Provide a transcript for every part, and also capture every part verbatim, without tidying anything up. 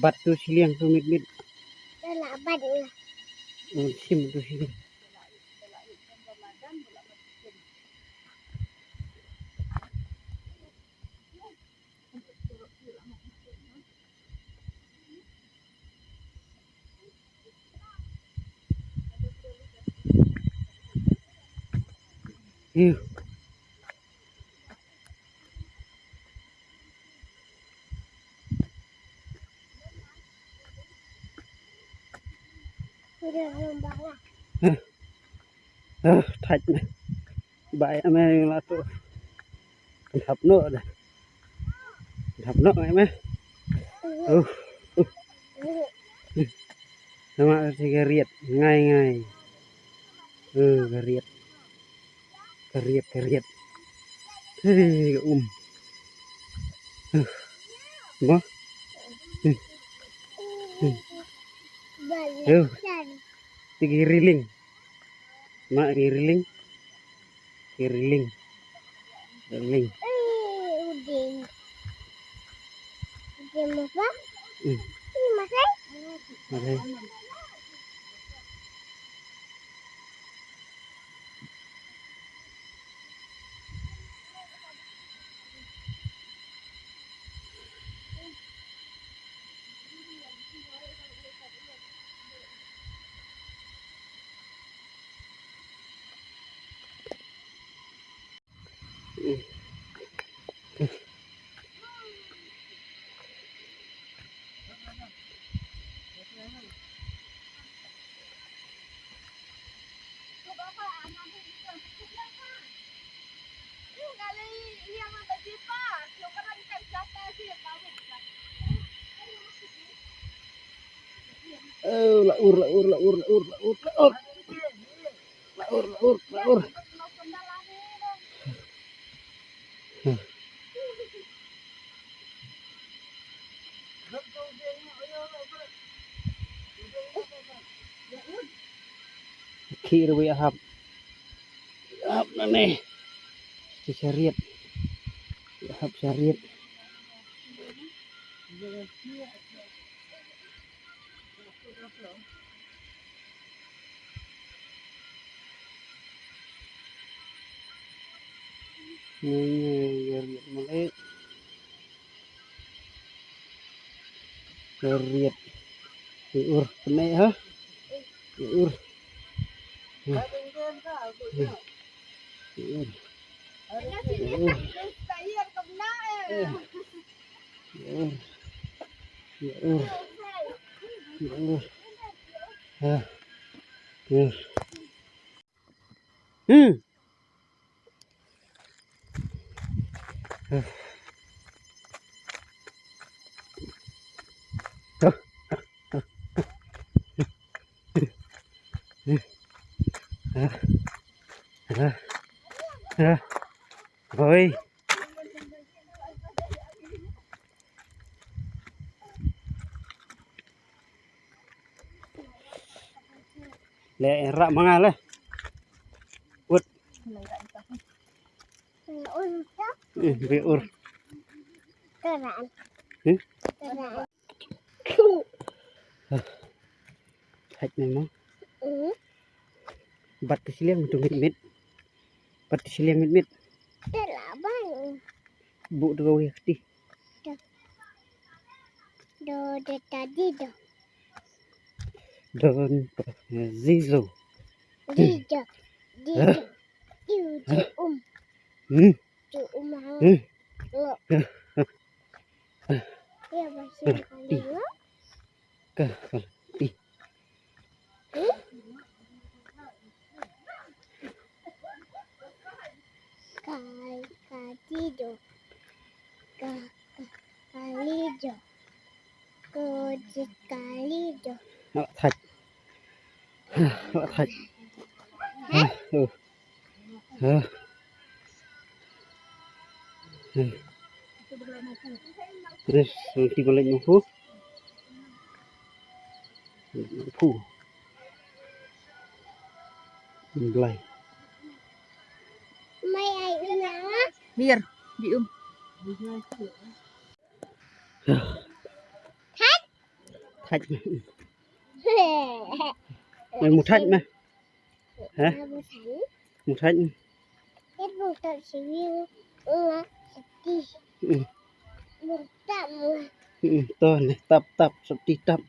Bat tu shiliang tu mit mit. Un sim tu shiliang. Ih. Huh. Huh, thait me. Bai me la tu. Kan hap no da. Kan hap no me. Uh. Uh. Nama si ka riat ngai ngai. Uh, ka riat. Ka riat, ka riat. Hei, ka um. Huh. Mo? Hmm. Hmm. Huh. Ti ki riling. Ma ki riling. Ki riling. Riling. Eh, udin. Udin apa? Hmm. Ini masai? Masai. Oh, la ur, la ur, la ur, la ur, la ur, la ur. La ur, la ur, la ur. Ki ruh ïahap. Ïahap na ne. Ki chariot. Ïahap chariot. Ngi ngi riat malik. Riat. Ur pne ha. Ur. Ur. Ur. Ur. Ur. Ur. Ha. Ur. Hmm. Oi. Le, rah ma nga le. Ut. Eh, be ur. Hmm? Hait ne mo. Bat te siliang tu mit mit. Bat te siliang mit mit. Bu tu kau ya kti. Do de tadi do. Don Zizo. Dijo. Dijo. Iu ju um. Hmm. Ju um ha. Hmm. Lo. Ya, masih kali lo. Ka, ka, ti. Kai, katido. Ka, ka, kalido. Koji kalido. Nak thait. Nak thait. Oh. Ha. Ha. Terus nanti balik mampu. Mampu. Belai. Mai ai ina. Mir, di um. Thait. Ai, mu thait ma. Ha? Mu thait. Mm. Mm, to ne, tap, tap, sopti tap.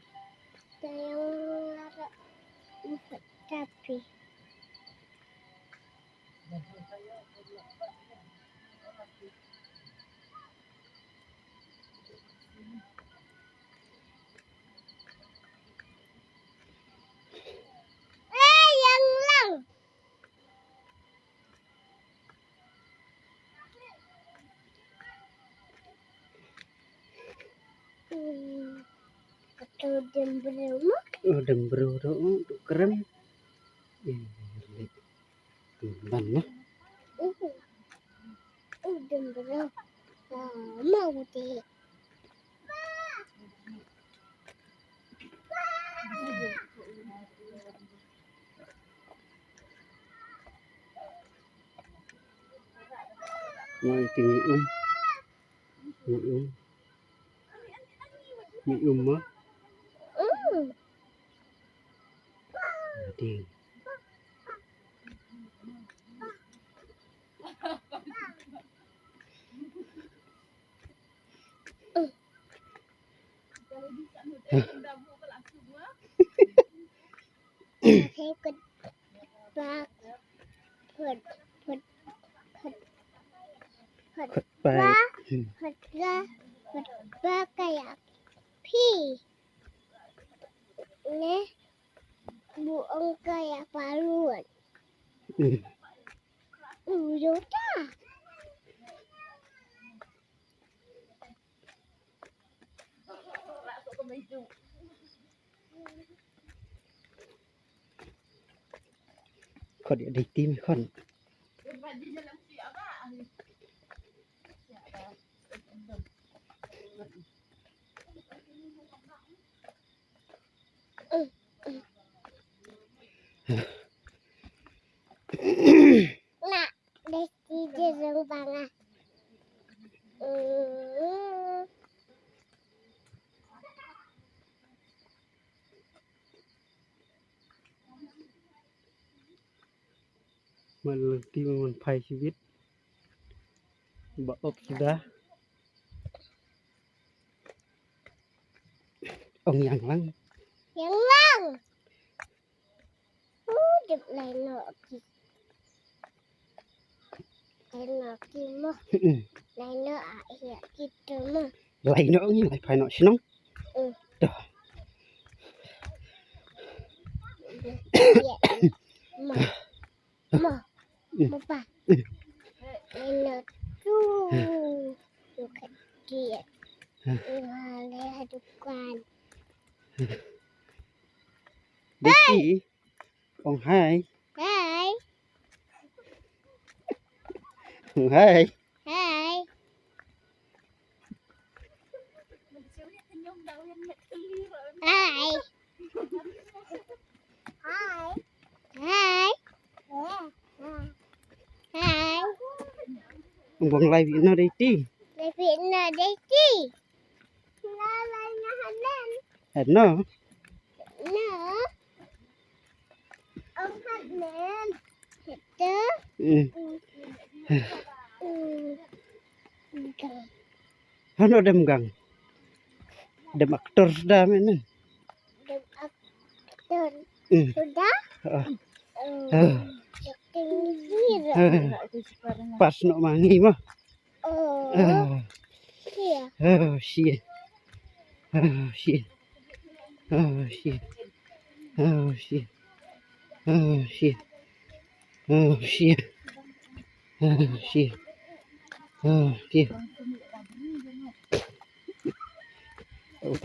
Hmm, kato dembro ma? Oh, dembro tu, oh, tu keren. Eh, ban ma. Hmm. Oh, dembro. Ah, mau deh. Mai ti mi um. Mi um. Mi um ma. Mm. Ding. Khutbah. Khutbah. Khutbah. Khutbah ka ïa phi. Ne. Bu ong ka ïa parun. Hmm. Uyo ta. Khot ïa dei tim khot. Na, dei ti dei rong banga. Mm. Man lynti man phai shibit. Ba op suda. Ong ïang lang. Ïang lang. Uh, dep lai noh ki. Lai noh ki mo. Mm-mm. Lai noh ah ïa ki tu mo. Lai noh ngi lai phai noh shnong. Mm. Dah. Ïa. Mo. Mo. Mm. Mo pa. Mm. Lai noh tu. Mm. Tu kat dia. Mm. Lai dukan. Deki. Ong hai. Hai. Ong hai. Hai. Hai. Hai. Hai. Hai. Ong lai vina dei ti. Lai vina dei ti. La la na hanen. Ano? No. Ong hat nen. Hete. Hmm. Hmm. Gang. Hano dem gang? Dem aktor suda men. Dem aktor. Hmm. Suda? Ah. Hmm. Ah. Acting hero. Ah. Pas nok mangi mah. Oh. Ah. Iya. Oh, shit. Oh, shit. Oh, shit. Oh, shit. Oh, shit. Oh, shit. Oh, shit. Oh, shit. Oh.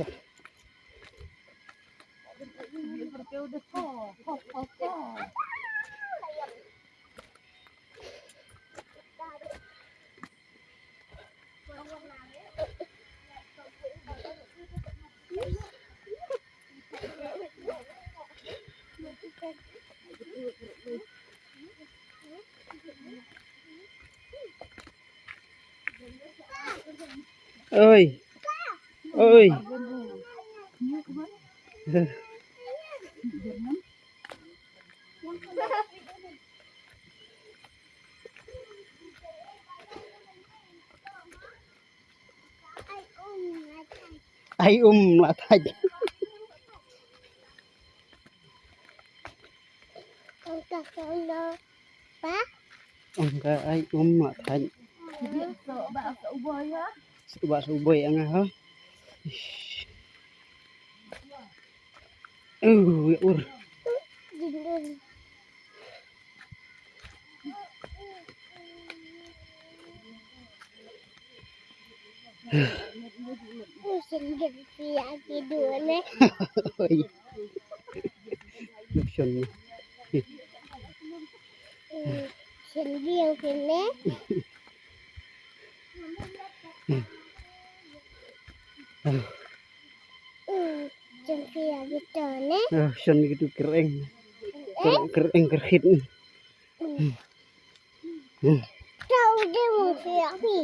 Oi. Oi. Ai um la thait. Ong ka ai um la thait. Suba suba anga ha. Uh, ya ur. Oi. Lotion. Sendiri sini. Sendiri gitu ne. Ah, sendiri gitu kering. Ker-, kering kerhit. Kau dia mau siap ni.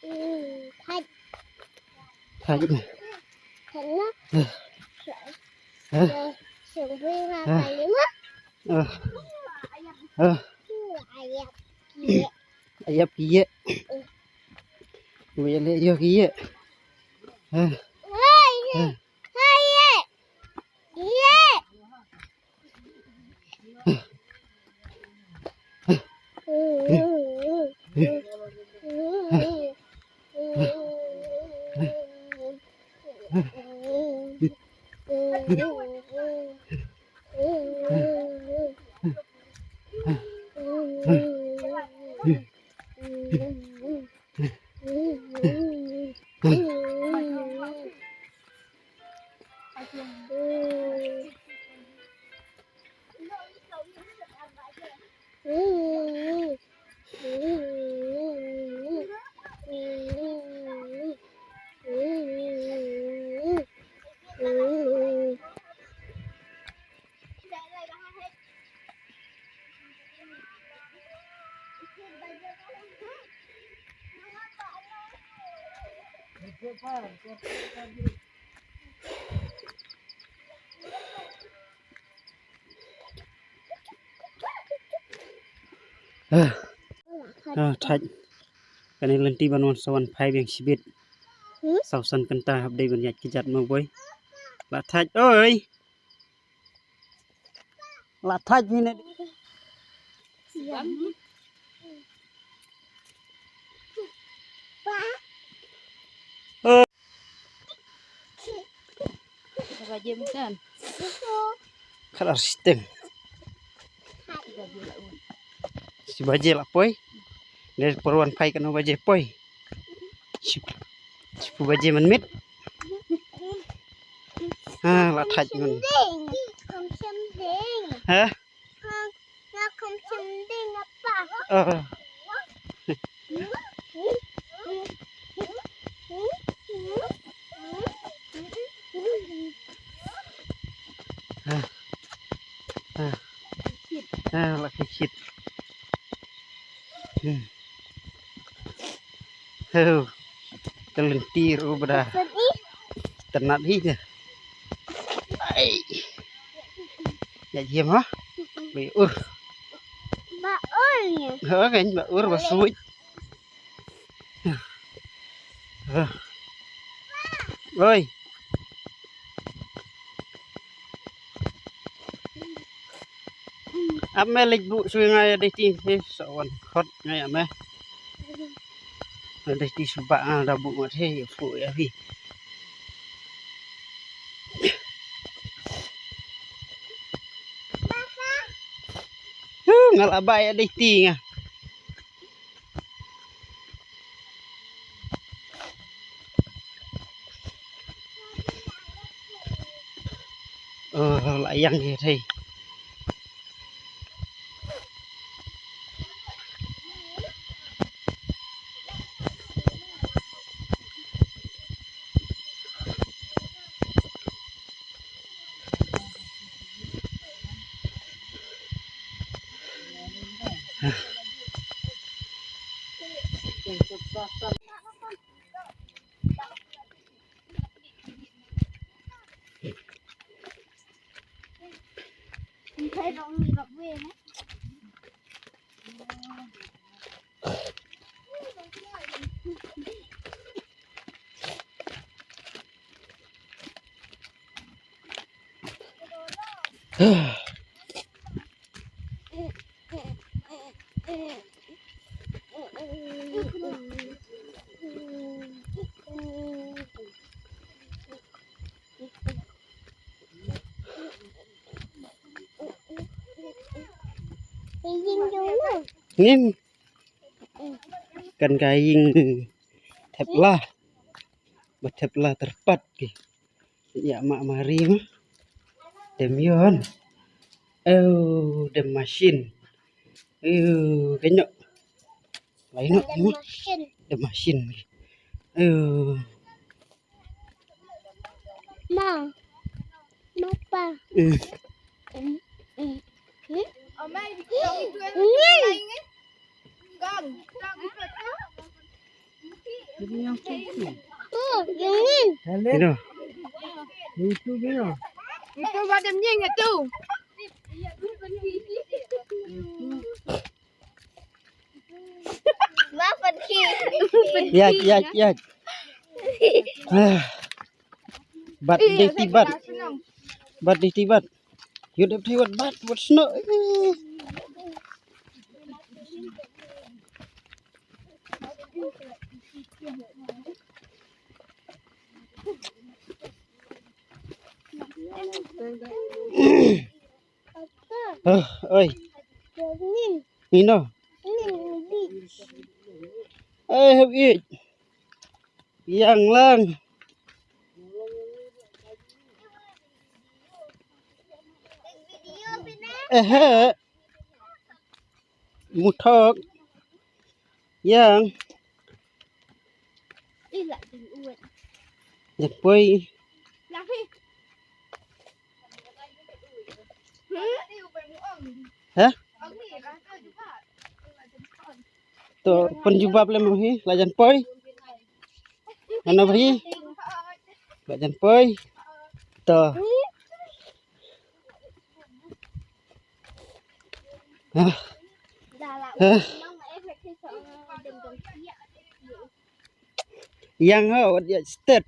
Hmm, thait. Thait. Thait na. Sungguh apa lima? Ah. Ah. Ayap kiye. Ayap kiye. Wele yo kiye. Ah. Hai. Ah. Hai. Ye. Ah, ah, thait. Kane lynti ban wan sa wan phai biang shibit. Hmm? Saw san kynta hap dei ban ïaid kjat mo boi. La thait, oi. La thait mine. Baje mkan. Kala siteng. Shi baje la poi. Ne por wan phai kano baje poi. Shi, shi baje man mit. Ha, la thait ngun. Ha? Nga kum sending apa? Ah. Ah. Ah. Ah, la ki shit. Hmm. Heu. Ka lynti ruh bada. Tynat hi ka. Ai. Ïa jiem ha. Ba ur. Ba ur ïa. Ha kan ba ur ba suit. Oi. Ap me leit buh sui nga ïa dei ti, eh, sa wan khot nga ïa me. Nga dei ti suba nga da buh nga the ïa phuh ïa phi. Huh, nga la ba ïa dei ti nga. Oh, la ïang hi thei. Ngin kan ka ïing thep la, ba thep la tyrpat ki. Ïa ma mari ma. Dem ïon. Oh, dem machine. Oh, kenyok. Lain no. Dem machine. Dem machine. Oh. Ma. Ma pa. Hmm. Hmm. Hmm. Hmm. Tu, yang ni. Hello. Itu dia. Itu badan dia ingat tu. Maaf, Fadki. Ïa, ïa, ïa. Ah. Bat dei ti bat. Bat dei ti bat. Ïa dep ti bat, bat, bat snoh. Ah, oi. Ino. Ai, hep ïeit. Ïang lang. Eh, eh. Muthok. Ïang. Jan poi. Hah? To pynjubab lem hi, la jan poi. Mana hi? La jan poi. To. Hah? Hah? Ïang ha, wat ïa stet.